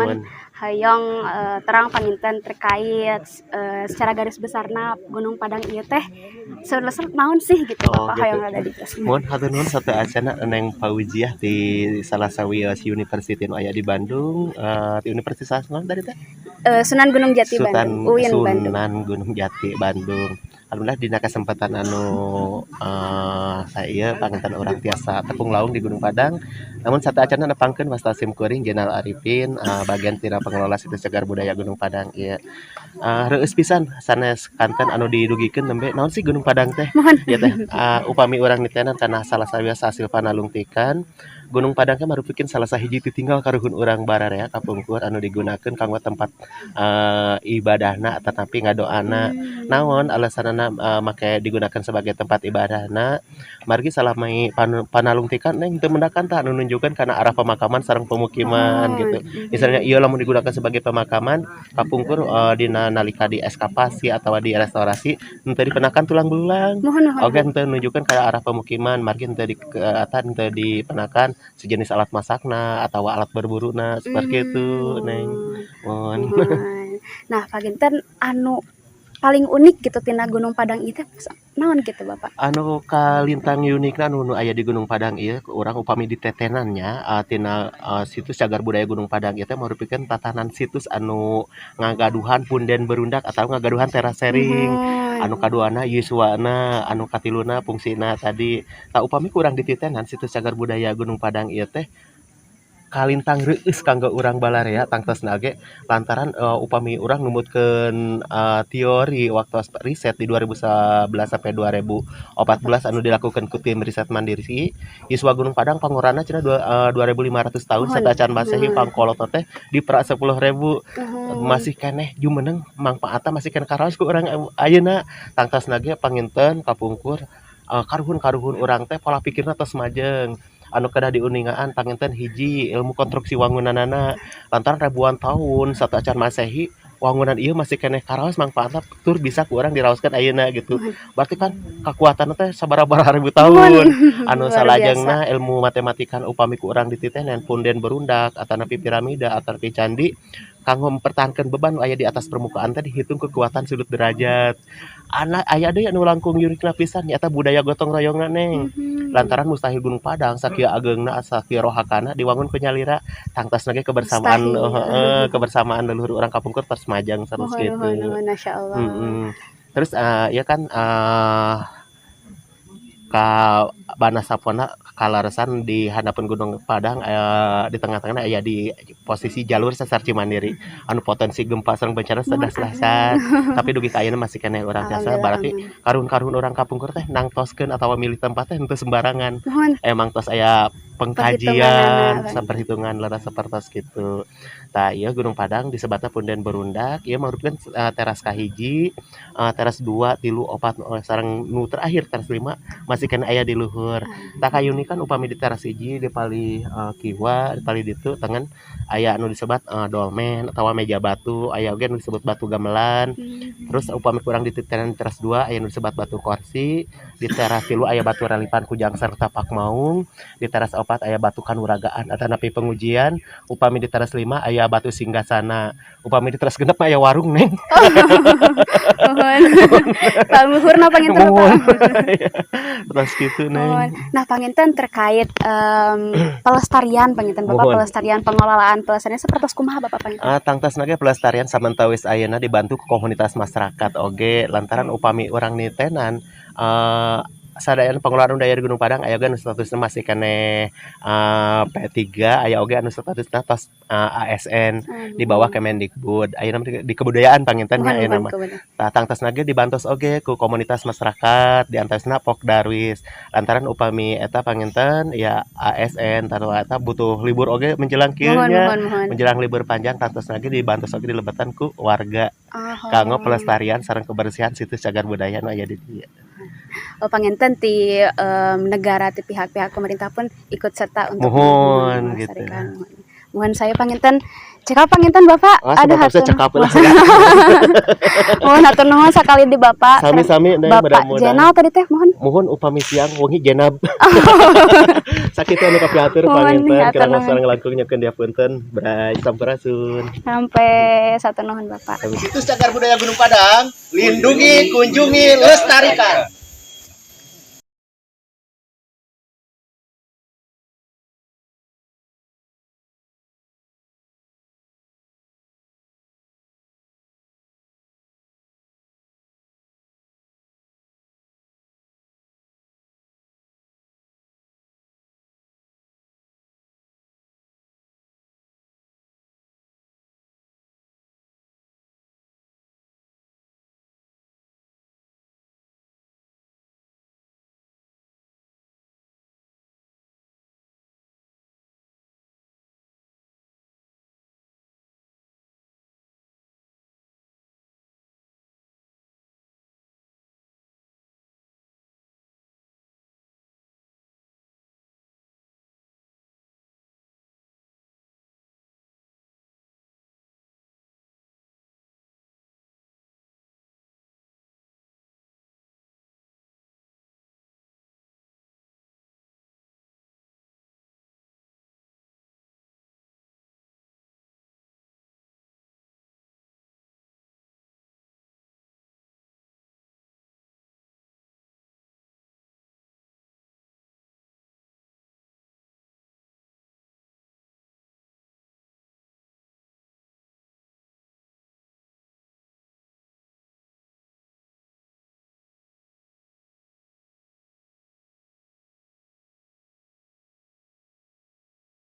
Muhun. Hoyong terang panginten terkait secara garis besarna Gunung Padang ieu teh sebenarnya naon sih gitu, Oh, Bapak, gitu. Hoyong rada dijelaskeun. Muhun, hatur nuhun sateuacanna Neng Fauziah di salah sawios university nu aya di Bandung, di Universitas naon tadi teh? Sunan Gunung Jati Sultan Bandung, UIN Bandung. Sunan Gunung Jati Bandung. Alhamdulillah dina kesempatan anu saya panginten urang tiasa tepung laung di Gunung Padang. Namun sateuacanna nepangkeun wasta sim kuring Jenal Arifin, bagian tina pengelola situs cagar budaya Gunung Padang ieu. Reueus pisan sanes kanten anu didugikeun nembe naon sih Gunung Padang teh? Muhun. Ieu teh upami urang nitenan kana salah sawios hasil panalungtikan, Gunung Padang teh marupikeun salah sahiji titinggal karuhun urang bararea kapungkur anu digunakeun kanggo tempat ibadahna tetapi ngadoana. Naon alasanana make digunakan sebagai tempat ibadahna? Margi salami panalungtikan, Neng, teu mendakan tah anu nunjukkeun kana arah pemakaman sareng pemukiman gitu. Misalnya ieu lamun digunakan sebagai pemakaman kapungkur, dina nalika diekskavasi atawa direstorasi henteu dipendakan tulang belulang. Muhun muhun. Oge henteu nunjukkeun kana arah pemukiman, margi henteu di eta henteu dipendakan sejenis alat masakna atawa alat berburuna seperti itu, Neng. Muhun. Muhun. Nah, panginten anu paling unik gitu tina Gunung Padang ieu teh naon gitu, Bapak? Anu kalintang unikna anu nu aya di Gunung Padang ieu, urang upami ditetenan nya, tina situs cagar budaya Gunung Padang ieu teh marupikeun tatanan situs anu ngagaduhan punden berundak atau ngagaduhan terasering. Anu kaduana yuswana, anu katiluna fungsina tadi. Tah, upami ku urang dititenan situs cagar budaya Gunung Padang ieu teh kalintang reueus kanggo urang balarea tangtosna ge lantaran upami urang numutkeun teori waktu riset di 2011 sampai 2014 anu dilakukan ku tim riset mandiri, yuswa Gunung Padang pangorana cenah 2500 tahun sateuacan Masehi, pangkolotna teh di pra 10.000. Masih keneh jumeneng mangpaatna, masih keneh karaos ku urang ayeuna. Tangtosna ge panginten kapungkur karuhun-karuhun urang teh pola pikirna tos majeng. Anu kedah diuningaan panginten hiji ilmu konstruksi wangunanana, lantaran ribuan tahun sateuacan Masehi wangunan ieu masih keneh karaos mangpaatna tur bisa ku urang diraoskeun ayeuna gitu. Berarti kan kakuatanna teh sabaraha ribu tahun. Anu Luar biasa. Salajengna ilmu matematika, upami ku urang dititenen punden berundak atanapi piramida atanapi candi, kanggo mempertahankan beban nu aya di atas permukaan teh dihitung kekuatan sudut derajat. Ana aya deui anu langkung unikna pisan, nyaeta budaya gotong royongna, Neng. Lantaran mustahil Gunung Padang sakieu ageungna, sakieu rohakana diwangun ku nyalira. Tangtosna ge kebersamaan Mustahil. Heeh, kebersamaan leluhur urang kapungkur tos majeng terus Muhun gitu. Muhun muhun, masyaallah. Terus ieu kan ka Banasapona kaleresan di handapeun Gunung Padang, di tengah-tengahna aya di posisi jalur sesar Cimandiri anu potensi gempa sareng bencana dahsyat, tapi dugi ka ayeuna masih keneh urang tiasa. Alhamdulillah Berarti aman. Karuhun-karuhun urang kapungkur teh nangtoskeun atawa milih tempat teh henteu sembarangan. Muhun. Emang tos aya Perhitunganana pengkajian, panginten. Saperhitungan leres sapertos kitu. Tah, ieu Gunung Padang disebatna punden berundak, ieu mangrupakeun teras kahiji, teras 2, 3, 4, sareng nu terakhir teras 5 masih keneh aya di luhur. Tah, kayunikan upami di teras hiji di palih kiwa, di palih ditu tengen aya anu disebat dolmen atawa meja batu, aya oge anu disebut batu gamelan. Terus upami ku urang dititenan di teras 2 aya nu disebat batu korsi, di teras 3 aya batu relipan kujang sareng tapak maung, di teras 4 aya batu kanuragaan atanapi pengujian, upami di teras 5 aya batu singgasana, upami di teras 6 mah aya warung, Neng. Muhun. Paluhurna panginten, Muhun. Pak. Terus kitu, Muhun. Neng. Nah, panginten terkait pelestarian panginten, Bapak, pelestarian pengelolaan pelestarian sapertos kumaha, Bapak, panginten? Tangtosna ge pelestarian samantawis ayeuna dibantu ku komunitas masyarakat oge, lantaran upami urang nitenan sadayana pengelolaan budaya di Gunung Padang aya oge anu statusna masih keneh P3, aya oge anu statusna tos ASN di bawah Kemendikbud. Ayeuna mah di kebudayaan panginten nya ayeuna mah. Tah, tangtosna ge dibantos oge ku komunitas masyarakat, di antawisna Pokdarwis. Lantaran upami eta panginten ya ASN taruh eta butuh libur oge menjelang kieu nya. Muhun muhun muhun. Menjelang libur panjang tangtosna ge dibantos oge dilebetan ku warga kanggo pelestarian sareng kebersihan situs cagar budaya nu aya di dieu. Oh, panginten ti negara, ti pihak-pihak pemerintah pun ikut serta untuk Muhun gitu. Melestarikan. Muhun, saya panginten Cekap panginten, Bapak. Ah, Aduh, sabantos hatur. Cekap lah. Mohon hatur nuhun sakali di Bapak. Sami-sami, Neng, Bapak mudah-mudahan. Jenal tadi teh, mohon. Mohon, upami siang, wengi Jenab. Sakitu anu kapihatur Mohon, panginten hatur kirang nuhun. Sareng langkung nyuhunkeun dihapunten. Bray, sampurasun. Sampai satu nuhun, Bapak. Situs Cagar Budaya Gunung Padang, lindungi, kunjungi, lestarikan.